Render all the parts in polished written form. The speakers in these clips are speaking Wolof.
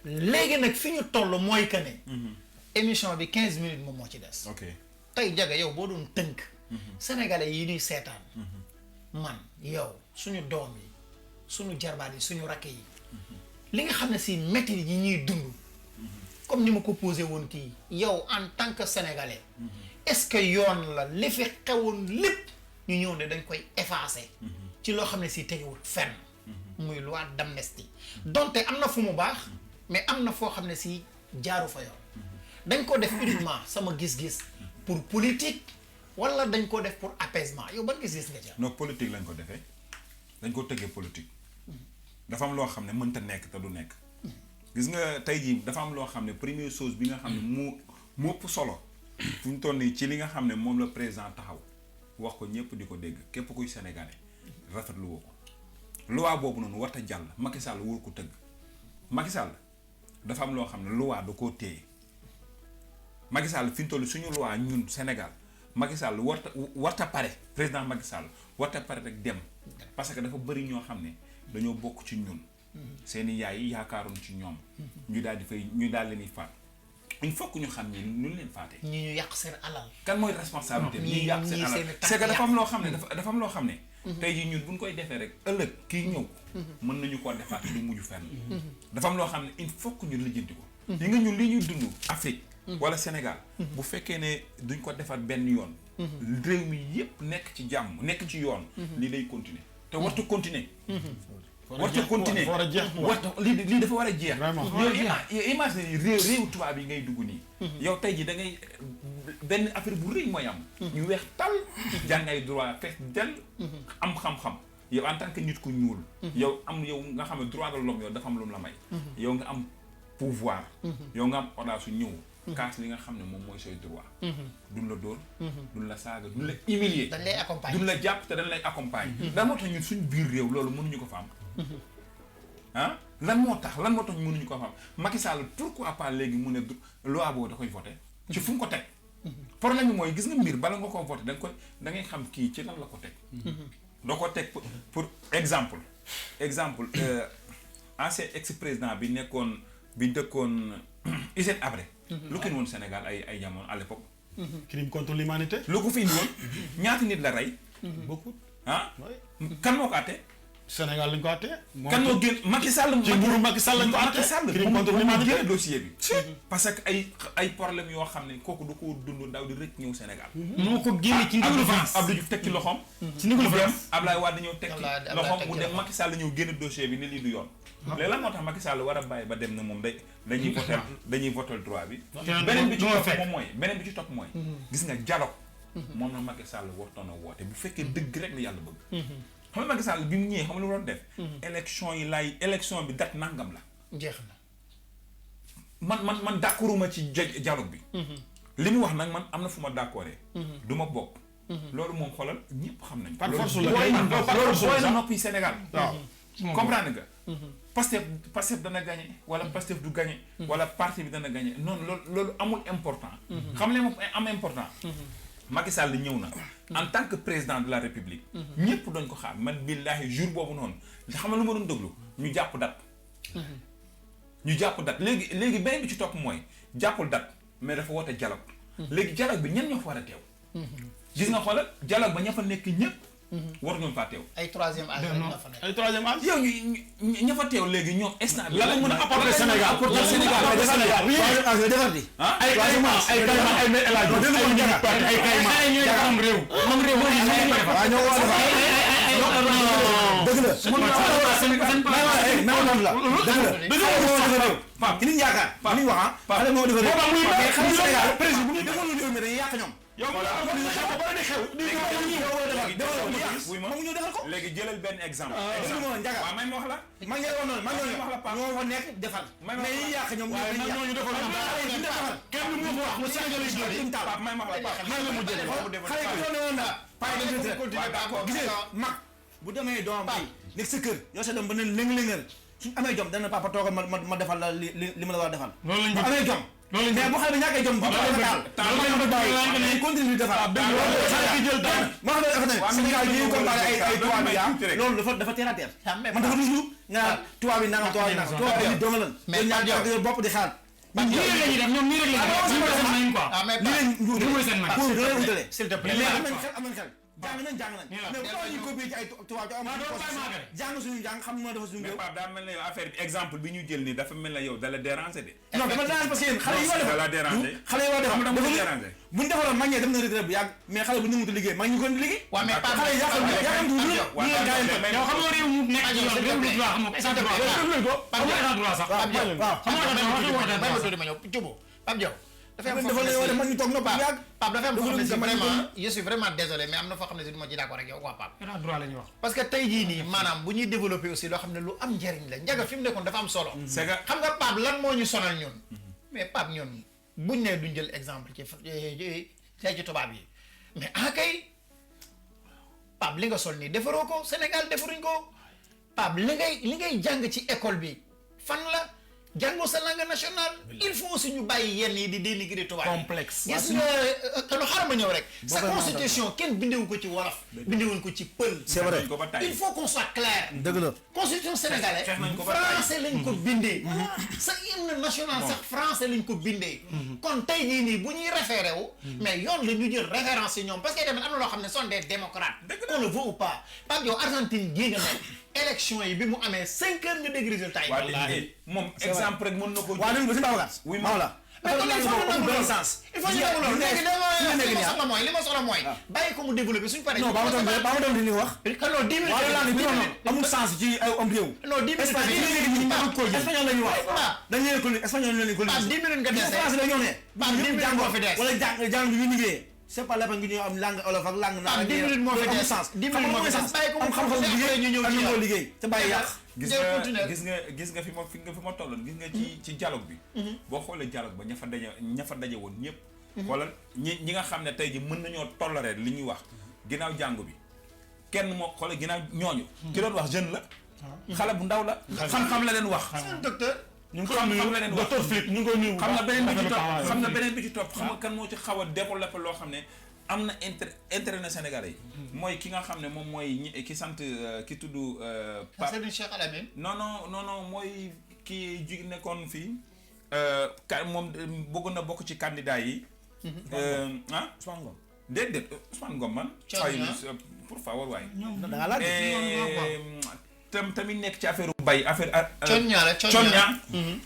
léegi nag fi ñu toll mooy que ne. émission bi 15 minutes moom moo ci des. ok tey jaga yow boo doon tënk. sénégalais yi ñuy seetaan. man yow suñu doom yi suñu jarbaat yi suñu rakk yi. li nga xam ne si métti yi ñuy dund. comme ni ma ko posé woon kii yow en tant que sénégalais. est-ce que yoon la li fi xewoon lépp ñu ñëw ne dañ koy effacer. ci loo xam ne si tegewul fenn. muy loi d'amnistie. donte am na fu mu baax. mais am na foo xam ne si jaaru fa yoon. dañ ko def uniquement sama gis-gis pour politique wala dañ ko def pour apaisement yow ban gis-gis nga ca. non politique lañ ko defee dañ ko tëggee politique. dafa am loo xam ne mënta nekk te du nekk. gis nga tey jii dafa am loo xam ne première chose bi nga xam ne mu ëpp solo. fu ñu toll nii ci li nga xam ne moom la président taxaw wax ko ñëpp di ko dégg képp kuy sénégalais rafetlu woo ko. loi boobu noonu warta jàll Macky Sall wóor ko tëgg Macky Sall dafa am loo xam ne loi da koo téye Macky Sall fi ñu toll suñu loi ñun Sénégal Macky Sall warta pare président Macky Sall warta pare rek dem parce que dafa bëri ñoo xam ne dañoo bokk ci ñun. seeni yaay yaakaaroon ci ñoom. ñu daal leen di faat il faut que ñu xam ni ñu leen faate. ñi ñu yàq seen alal. kan mooy responsabilité bi ñi yàq seen alal c'est que dafa am loo xam ne dafa am loo xam ne. tey jii ñun buñ koy defee rek ëllëg kii ñëw. mën nañu koo defaat du mujj fenn. dafa am loo xam ne il faut que ñu lijjanti ko. yi nga ñun li ñuy dund Afrique. wala Sénégal. bu fekkee ne duñ ko defaat benn yoon. réew mi yépp nekk ci jàmm nekk ci yoon. lii day continuer te wartu continuer. wartu continuer lii dafa war a jeex. yow imagine réew tubaab yi ngay dugg nii. yow tey ji da ngay benn affaire bu rëy mooy am. ñu weex tal jàng ay droit fees del am xam-xam yow en tant que nit ku ñuul. yow nga xam ne droit de l'homme yow dafa am lu mu la may. yow nga am pouvoir. yow nga am audace su ñëw. kaas li nga xam ne moom mooy say droit. duñ la dóor. duñ la saaga duñ la humilier. dañ lay accompagner duñ la jàpp te dañ lay accompagner. lan moo tax ñun suñ biir réew loolu mënuñu ko fa am. ah lan moo tax mënuñu ko fa am Macky Sall pourquoi pas léegi mu ne loi boobu da koy voté. ci fu mu ko teg. problème bi mooy gis nga mbir bala nga ko voté da ngay xam kii ci lan la ko teg. doo ko teg pour exemple ancien ex président bi dëkkoon Hissène Habré. lu ko indi woon Sénégal ay jamono à l'époque. crime contre l'humanité. lu ko fi indi woon ñaata nit la rey. beaucoup. ah kan moo ko àtte. Sénégal lañ ko àtte. kan moo génn Macky Sall. ci nguuru Macky Sall lañ ko àtte. crime contre l'humanité dossier bi. parce que ay problème yoo xam ne kooku du ko dund ndaw di rëcc ñëw Sénégal. moo ko génne ci ndigalu France Abdou Diouf teg ci loxoom. ci ndigalu France Ablaye Wade ñëw teg ci loxoom mu dem Macky Sall ñëw génn dossier bi ne lii du yoon. léegi lan moo tax Macky Sall war a bàyyi ba dem na moom dañuy voter droit bi. beneen bi ci topp mooy. gis nga dialogue. moom na Macky Sall wartoon a woote bu fekkee dëgg rek la yàlla bëgg. xam nga Macky Sall bi mu ñëwee xam nga lu mu doon def. élection bi date nangam la. jeex na. man d'accorduma ci dialogue bi. li mu wax nag man am na fu ma d'accordé. du ma bokk. loolu moom xoolal ñëpp xam nañ. par force la booy na noppi Sénégal. waaw comprendre nga. Pastef dana gagné wala Pastef du gagné. wala parti bi dana gagné noonu loolu amul important. xam leen moom am important. Macky Sall ñëw na en tant que président de la République. ñëpp doon ko xaar man billaahi jour boobu noonu xam nga lu ma doon déglu ñu jàpp date. léegi beneen bi ci topp mooy jàppul date mais dafa woote dialogue. léegi dialogue bi ñenn ñoo fa war a teew. gis nga xoolal dialogue ba ña fa nekk ñëpp. war ñoom faa teew. ay troisième âge lañ la fa nekk. ay troisième âge. yow ñu ña fa teew léegi ñoom instant bi. lan lañ mën a apporter Sénégal defar di. ay kayma ay mel El Hadj ay kayma ñooy am réew. moom réew mooy ñoo war a defar. dëgg la. Pape ki ni ñu yaakaar. Pape ki ni ñu wax ah. xale moo defar réew. mais xam nga Sénégal président bu ñu defoon réew mi dañuy yàq ñoom. yow léegi jëlal benn exemple. Njaga may ma wax la. ma ngi wax noonu ñoo fa nekk defal. mais ñi yàq ñoom ñoo defal kenn du mu wax mu Sénégal yi jël Pape may ma wax la xale ko doon woon na pay gisee mag bu demee doom bi nekk sa kër yow sa dem ba ne lëng-lëngal suñu amee jom dana papa toogal ma defal la li ma la war a defal bu amee jom loolu mais bu xale bi ñàkkee jom bu continue defar ma xam ne Sénégal yi comparé ay tubaab yi loolu dafa terre à terre man dafa toujours nga tubaab yi nangam tubaab yi nangam tubaab yi dooma lan mais ñaar bopp di xaar nii rek la ñuy def ñoom nii rek la ñuy def mais mooy seen man pour da lay utale s'il te plaît mais am nañ xel jàng nañ mais bu ñu ko bii ci ay tubaab ci am jàng suñu jàng xam nga dafa suñu mais Pape daa mel ne yow affaire bi exemple bi ñu jël nii dafa mel ne yow dala déranger de non dama déranger parce que yéen xale yi war dala déranger xale yi war xam nga dafa dama déranger bu ñu defaroon mag ñee dem na retraite bu yàgg mais xale bu ñu mënut a liggéey mag ñu ko liggéey waaw mais xale yi yàqal du ñu yow xam nga réew mu nekk ci yoon réew mi droit xam nga état droit état droit sax Pape Diop xam nga may ma tuuti ma ñëw Diobo Pape Diop dafa am dafa lay wax mag ñu toog nopp bu yàgg Pape dafa am foo xam ne si vraiment je suis vraiment désolé mais am na foo xam ne si du ma ci d'accord ak yow quoi Pape état droit la ñuy wax parce que tey jii nii maanaam bu ñuy développer aussi loo xam ne lu am njariñ la njaga fi mu nekkoon dafa am solo c'est que xam nga Pape lan moo ñu sonal ñun mais Pape ñun buñ ne duñ jël exemple ci tey ci tubaab yi mais kay Pape li nga sol nii defaroo ko Sénégal defaruñ ko Pape li ngay jàng ci école bi fan la jàngoo sa langue nationale il faut aussi ñu bàyyi yenn yi di dénigrer tubaab yi complexe gis nga lu xaaral ma ñëw rek sa constitution kenn bindewu ko ci wolof bindewuñ ko ci pël c'est vrai il faut qu'on soit clair dëgg la constitution sénégalaise français lañ ko bindee sa hymne national sax français lañ ko bindee kon tey jii nii bu ñuy référé wu mais yoon la ñu jël référence yi ñoom parce que tamit am na loo xam ne sont des démocrates qu'on le veut ou pas Pape yow Argentine gii nga nekk élection yi bi mu amee 5 heures nga dégg résultat yi moom exemple rek mën na ko waa dégg nga si Babacar oui Maola mais kon il faut que nangu loolu sens il faut ñu nangu loolu léegi li ma soxla mooy li ma soxla mooy bàyyi ko mu développé suñu paree non ba ma doon di li wax kan non 10 minutes waaw bi non amul sens ci ay am réew non 10 minutes espagnol lañu wax dañu leen ko espagnol lañu ko 10 minutes nga dese français la ñoo ne Pape 10 minutes moo fi des wala jàng bi ñu liggéey c'est pas la peine ñu am langue olof ak langue Pape 10 minutes moo fi des 10 minutes moo fi des bàyyi ko mu xam-xam liggéey ñu ñëw ci ñu liggéey te bàyyi yàq gis nga fi ma tolloon gis nga ci dialogue bi boo xoolee dialogue ba ña fa daje woon ñëpp xoolal ñi nga xam ne tey ji mën nañoo tolérer li ñuy wax ginnaaw jàngu bi kenn moo xoolal ginnaaw ñooñu ki doon wax jeune la xale bu ndaw la xam-xam la leen wax docteur ñu ngi ko nuyu docteur Philippe ñu ngi ko nuyu xam na beneen bi ci topp xam nga kan moo ci xaw a développé loo xam ne am na intérêt na Sénégalais yi mooy ki nga xam ne moom mooy ki sant ki tudd Serigne Cheikh Alamine non mooy ki ju nekkoon fii moom bëgg na bokk ci candidat yi Ousmane Ngom déedéet Ousmane Ngom man pour favor waaye da nga laaj tamit nekk ci affaire bay affaire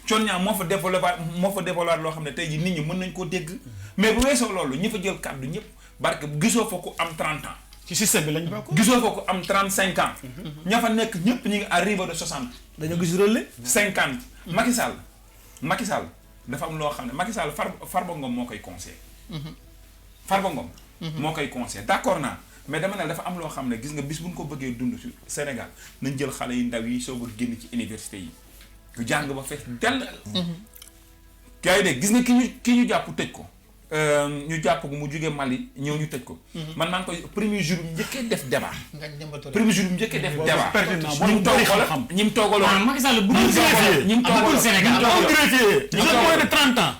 Coña moo fa développé loo xam ne tey ji nit ñi mën nañ koo dégg mais bu weesoo loolu ñi fa jël kàddu ñëpp barke gisoo fa ku am 30 ans ci système bi lañ bokk gisoo fa ku am 35 ans ña fa nekk ñëpp ñu ngi arrivé de 60 dañoo gis relais 50 Macky Sall dafa am loo xam ne Macky Sall Farba Ngom moo koy conseillé Farba Ngom moo koy conseillé d'accord naa mais dama ne dafa am loo xam ne gis nga bis bu ñu ko bëggee dund ci Sénégal nañ jël xale yu ndaw yi soog a génn ci université yi ñu jàng ba fees dell yaa ngi dégg gis nga ki ñu jàpp tëj ko ñu jàpp ko mu jógee Mali ñëw ñu tëj ko man maa ngi koy premier jour bi njëkkee def débat premier jour bi njëkkee def débat ñi mu toogaloon Macky Sall bu dul greffier ñi mu toogaloon Sénégal bu greffier ñu doon moins de 30 ans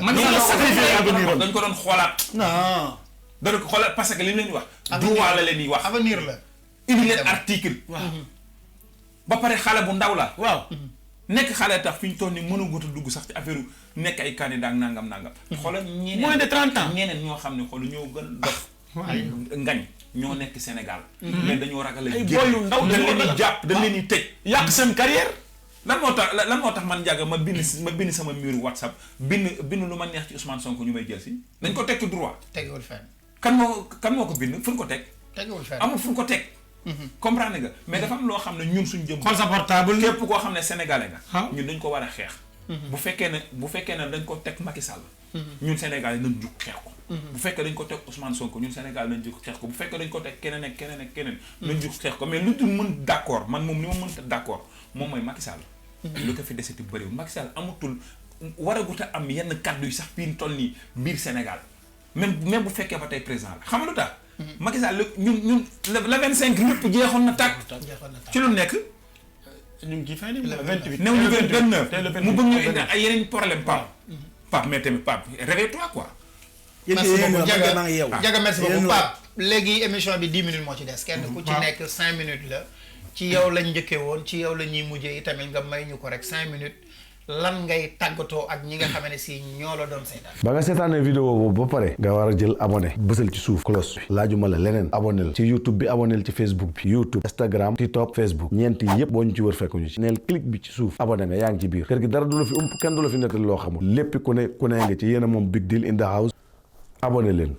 Macky Sall sacrifié avenir dañ ko doon xoolaat non dañ ko xoolaat parce que li leen di wax droit la leen di wax avenir la indi leen article ba pare xale bu ndaw la waaw nekk xale tax fi ñu toll nii mënagut a dugg sax ci affaire nekk ay candidat ak nangam. xoolal ñeneen moins de 30 ans ñeneen ñoo xam ne xool ñoo gën dox. ngañ ñoo nekk Sénégal. mais dañoo ragal a ay boy yu ndaw dañ leen di jàpp dañ leen di tëj. yàq seen carrière. lan moo tax man Ndiaga ma bind sama mur WhatsApp bind lu ma neex ci Ousmane Sonko ñu may jël si. dañ ko teg ci droit. tegewul fenn. kan moo ko bind fu ñu ko teg. tegewul fenn amul fu ñu ko teg. comprendre nga mais dafa am loo xam ne ñun suñu jëm. xool sa portable képp koo xam ne sénégalais nga. ñun dañ ko war a xeex. bu fekkee ne dañ ko teg Macky Sall. ñun sénégalais nañ jug xeex ko. bu fekkee dañ ko teg Ousmane Sonko ñun sénégalais nañ jug xeex ko bu fekkee dañ ko teg keneen ak keneen. nañ jug xeex ko mais lu dul mën d'accord man moom li ma mënta d'accord moom mooy Macky Sall. lu ko fi desati bëriwul Macky Sall amatul waragut a am yenn kàddu yi sax biir toll nii biir Sénégal même bu fekkee ba tey président la xam nga lu tax. Macky Sall ñun le 25 lépp jeexoon na tàkk. ci lu nekk. ñu ngi ci fin le 28. néew ñu 29 mu bëgg ñu indi ay yeneen problème Pape mais tamit Pape réveille-toi quoi. merci beaucoup Jaga merci beaucoup Pape léegi émission bi 10 minutes moo ci des kenn ku ci nekk 5 minutes la ci yow lañ njëkkee woon ci yow la ñuy mujjee tamit nga may ñu ko rek 5 minutes lan ngay tàggatoo ak ñi nga xam ne si ñoo la doon seetaan. ba nga seetaanee vidéo boobu ba pare nga war a jël abonné bësal ci suuf cloche bi laajuma la leneen abonné ci YouTube bi abonné ci Facebook bi YouTube Instagram TikTok Facebook ñeenti yëpp boo ñu ci wër fekkuñu ci neel clic bi ci suuf abonné nga yaa ngi ci biir kër gi dara du la fi ump kenn du la fi nettali loo xamul lépp ku ne nga ci yéen a moom big deal in the house abonné leen